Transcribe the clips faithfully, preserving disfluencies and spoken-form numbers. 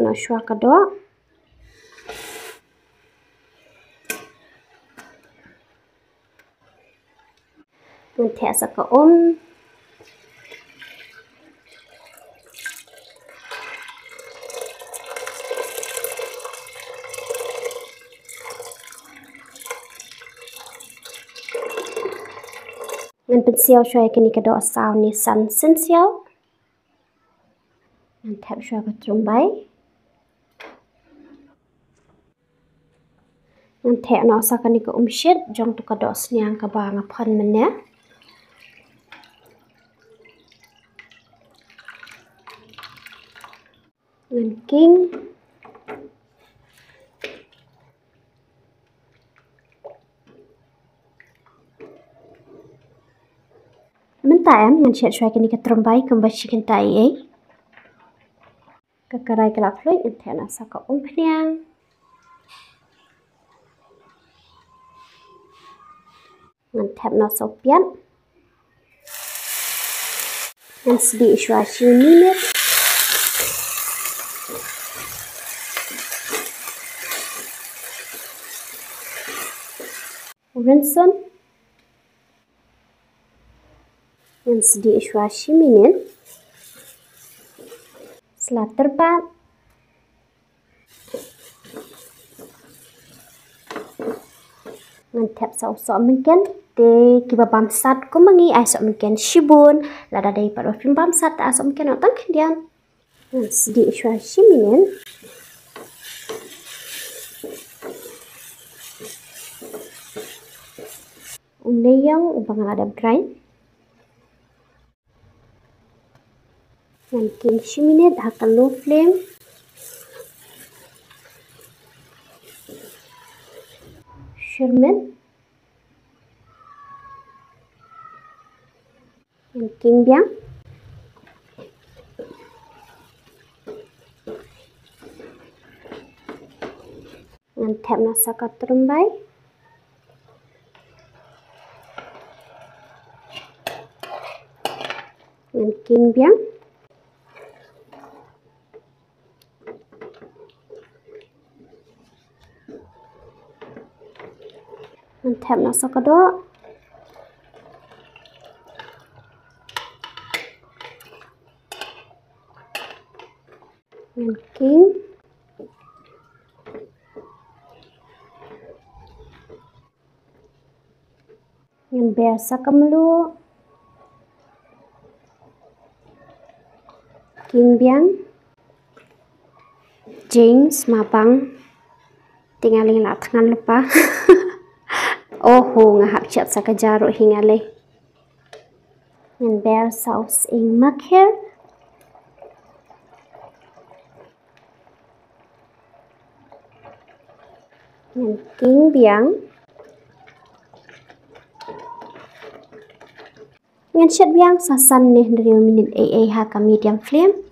Shuwa ka doh. Ngan theh sa ka um. Ngan pynsiaw shuwa ïa kane ka doh saw ne san synsiaw. Ngan thep shuwa ka trum bai. Ngan theh noh sa kane ka umshit jong tu ka doh sniang kaba nga phon mynne. Ngan king. Mynta em ngan shet shuwa kane ka trum bai kumba shi kynta ei ei. Ka karai ka la phluit, ngan thep noh sa ka umphniang. Ngan thep noh sa u piat. Ngan sdieh shuwa shi minit. U rynsun. Ngan sdieh shuwa shi minit. Sla tyrpad. Ngan thep sa u sohmynken. Te kiba bamsat kumba ngi ai sohmynken shibun. Lada dei pat ba phim bamsat te ai sohmynken noh tang khyndiat. Ngan sdieh shuwa shi minit. U neiïong uba nga la dep grind. Ngan king shi minit ha ka low flame. Shyrmit. Ngan king biang. Ngan thep noh sa ka trum bai. Ngan king biang. Ngan thep noh sa ka doh. Ngan king. Ngan ber sa ka mluh. King biang. Jing sma bang. Te nga leh la thngan lypa. Oho, nga hap shet sa ka jaru hi nga leh. Ngan ber sa u sying makhir. Ngan king biang. Ngan shet biang sa san ne hynriew minit ei ei ha ka medium flame.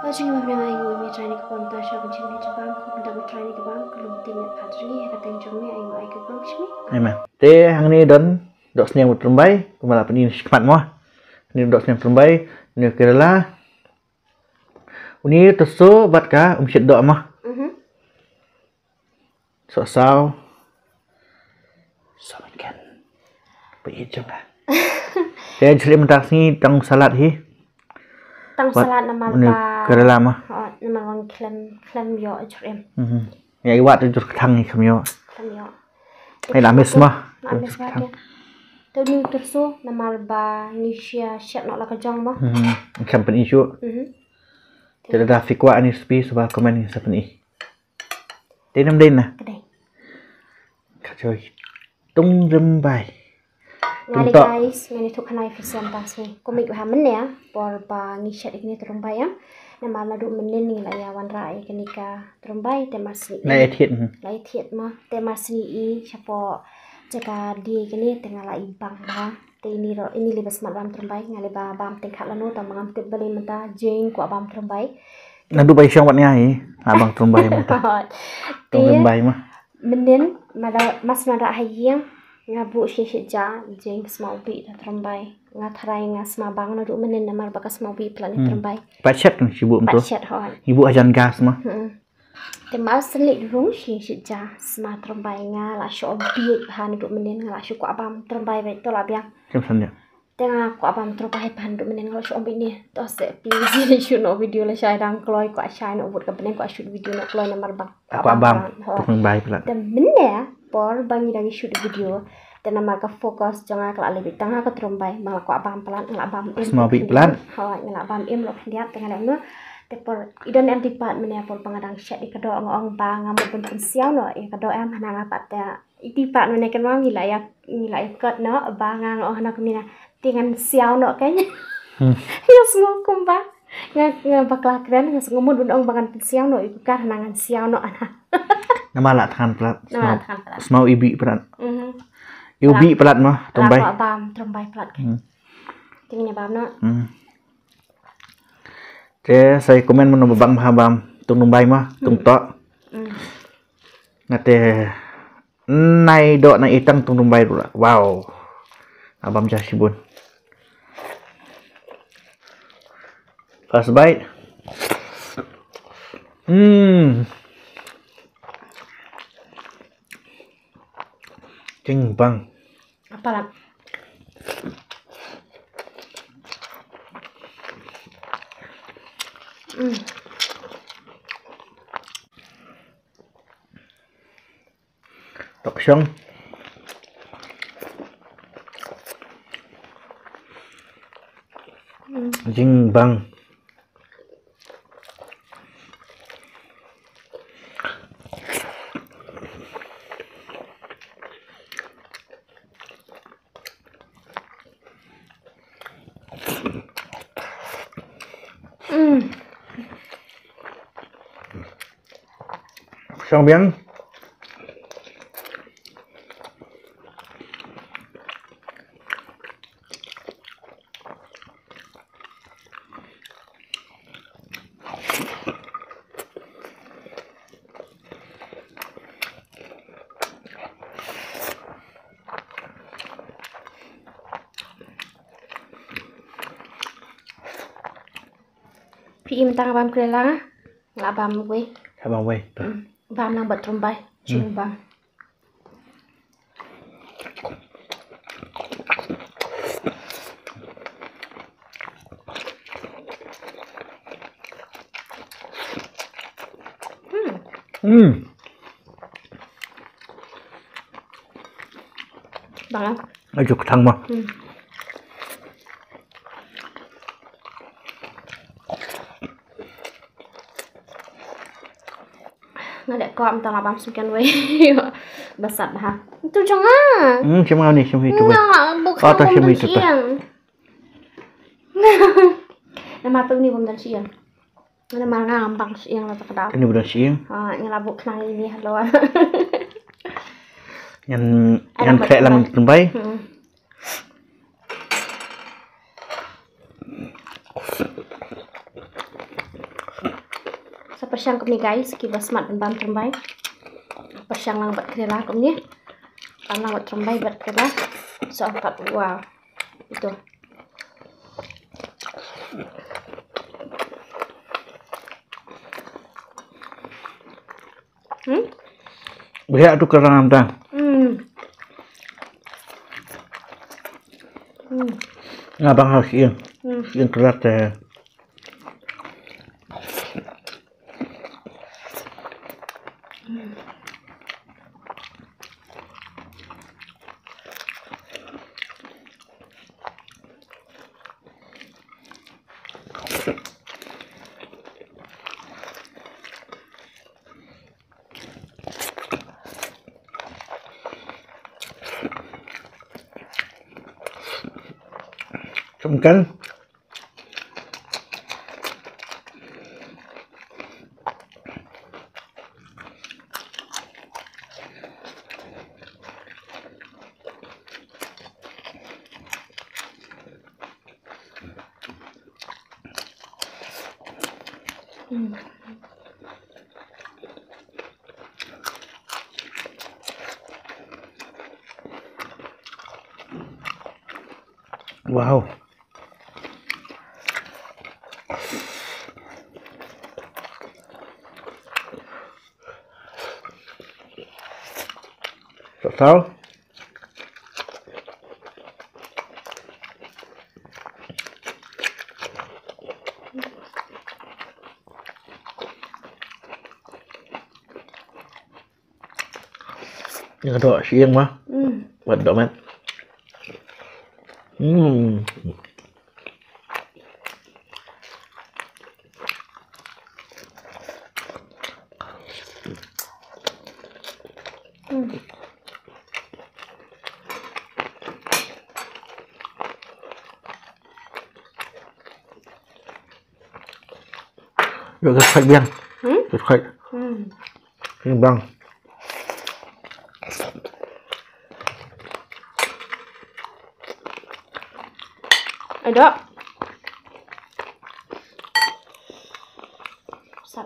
Ka jingim ba pynïaid ïa ngi, U Trai, ïa ngi ki paw, mynta sha ban shim ïa ka jingim ba kham kut, mynta, U Trai, ïa ngi ki paw, ka lum ktien ïa ka jingim, ha ka kyrteng jong me, ai nguh ai ka burom sha me. Amen. Te hangne don doh sniang ba trum bai, kumba la pyni shakhmat mo. Hangne doh sniang trum bai, hangne ka karela. Une u tyrso bad ka umshit doh mo. Mhm. Sohsaw. Sohmynken. Ba ïeit jong nga. Te jhur im mynta ka sngi tang salad hi. Tang salad namar ba, ka rala ma. Oh, namar ba ngi khlem, khlem ïoh jhur im. Mhm. Ïa i wad jhur kthang hi khlem ïoh. Khlem ïoh. Ai la miss ma. La miss ma. Te une u tyrso namar ba ngi shu shet noh la ka jong ma. Mhm. Khlem pyni shuh. Mhm. Te lada phi kwah ani recipe shuwa comment ngi sa pyni. Dei ne ym dei na? Ka dei. Ka joi. Tung rymbai. Nga le guys, ngani thuk khanai phi sem ta sngi. Kumik ha mynne por ba ngi shet ikni trumbai ya. Namar naduh mynnin ngi la ïa wanrah ïa kani ka trumbai te mar sngi. La ïa thied, hmm. La ïa thied ma te mar sngi i shapoh jaka die kani te nga la i bang ba. Te ini ro ini liba smat bam trumbai nga liba bam teng khat lano ta mangam tip bali mynta jing kwah bam trumbai. Naduh bai shong wat nga i nga bang trumbai mynta. Te trumbai ma. Mynnin mada mas mada ha ïing nga buh shi shi ja jing sma ubi da trumbai. Nga tharai nga sma bang naduh mynnin namar ba ka sma ubi plat ni trumbai. Pat shet kan shi buh mynta. Pat shet hoi. I buh hajan gas ma. Hmm. Te ma seli rung shi shi ja sma trumbai nga la shu ubi ha naduh mynnin nga la shu kwah bam trumbai bai to la biang. Kem san ja. Te nga kwah bam trumbai pan du mynnin nga la shu ong bini. To se pi shu no video la shai dang kloi kwah shai no bud ka bneng kwah shoot video no kloi namar bang. Kwah bam trumbai plat. Te mynne por ba ngi dang shoot video. Te namar ka focus jong nga ka la lebih tang ha ka trumbai ma la kwah bam plat nga la bam im. Sma bi plat. Ho nga la bam im lo khyndiat te nga la no. Te por i don em dik pat mynne por ba nga dang shet i ka do nga ong ba nga mo bun pynsiaw no i ka do em hana nga pat te. Iti pat mynne kan ma ngi la ïa ngi la ïa kot no ba nga nga oh na kumina ti ngan siaw no kan. Hmm. Nga sngew kumba nga nga bakla kren nga sngew mut bun ong ba ngan siaw no i kar na ngan siaw no ana. Nama la than plat. Nama la than plat. Sma ibi plat. Mhm. Ibi plat ma trumbai. Bam trumbai plat kan. Hmm. Tingnya bam no. Hmm. Te sai komen mano bang bha bam tung trumbai ma tung to. Hmm. Ngate Nai dok na itang tung trumbai dula. Wow. Abam ja shibun. First bite. Hmm. Jing bang. Apa lah? Hmm. Tok shong. Jing bang. Mm. Shong biang. Phi im tang bam kre lang ah. Nga bam wei. Nga bam wei. Hmm. Bam lang bat trumbai. Hmm. Chung bam. Hmm. Hmm. Bang ah. Ajuk thang ma. Hmm. Nga dek ko am tang abang sukan wei. Basat ha. Tu jong nga. Hmm, sima ni sima itu. Nga buk. Oh, tu sima itu tu. Nama tu ni bom dan siang. Nama nga ambang siang la tak dah. Ini bom dan siang. Ha, nga la buk nang ini halo. Yang yang krek lang trumbai. Hmm. Sa pyrshang kumne guys, kiba smat ban bam trumbai. Pyrshang lang bad khrela kumne. Bam lang bad trumbai bad khrela. So angkat wow. Ito. Hmm? Bhiah tu kerang am tang. Hmm. Hmm. Nga bang ha sing. Hmm. Sing kerat eh. Kan. Wow. Saw. Ïa ka doh shyieng ma. Hmm. Wat doh met. Hmm. Hmm. Ïoh ka khait biang. Hmm? Ka khait. Hmm. Biang. Ai doh. Sat.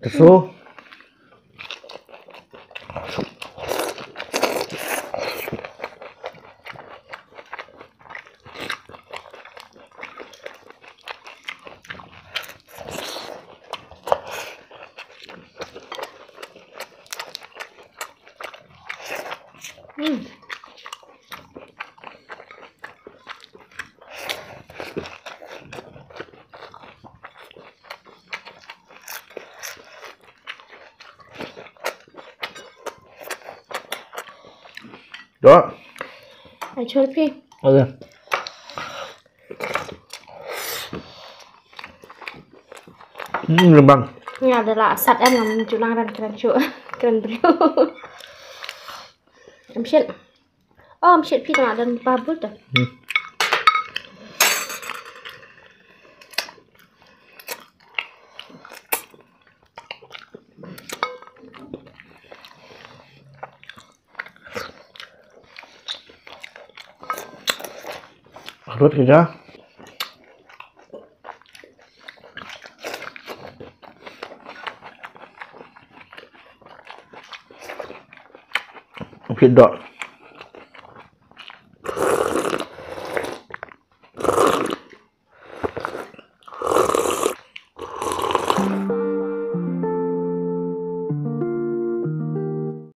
Te so. Hmm. Doh. Ai chor phi. Oke. Hmm, lembang. Nga da la sat em ngam ju nang ran kren shu. Kren briew. Em shit. Oh, em shit phi tang dan pa bul ta. Hmm. Rut kita. Kita.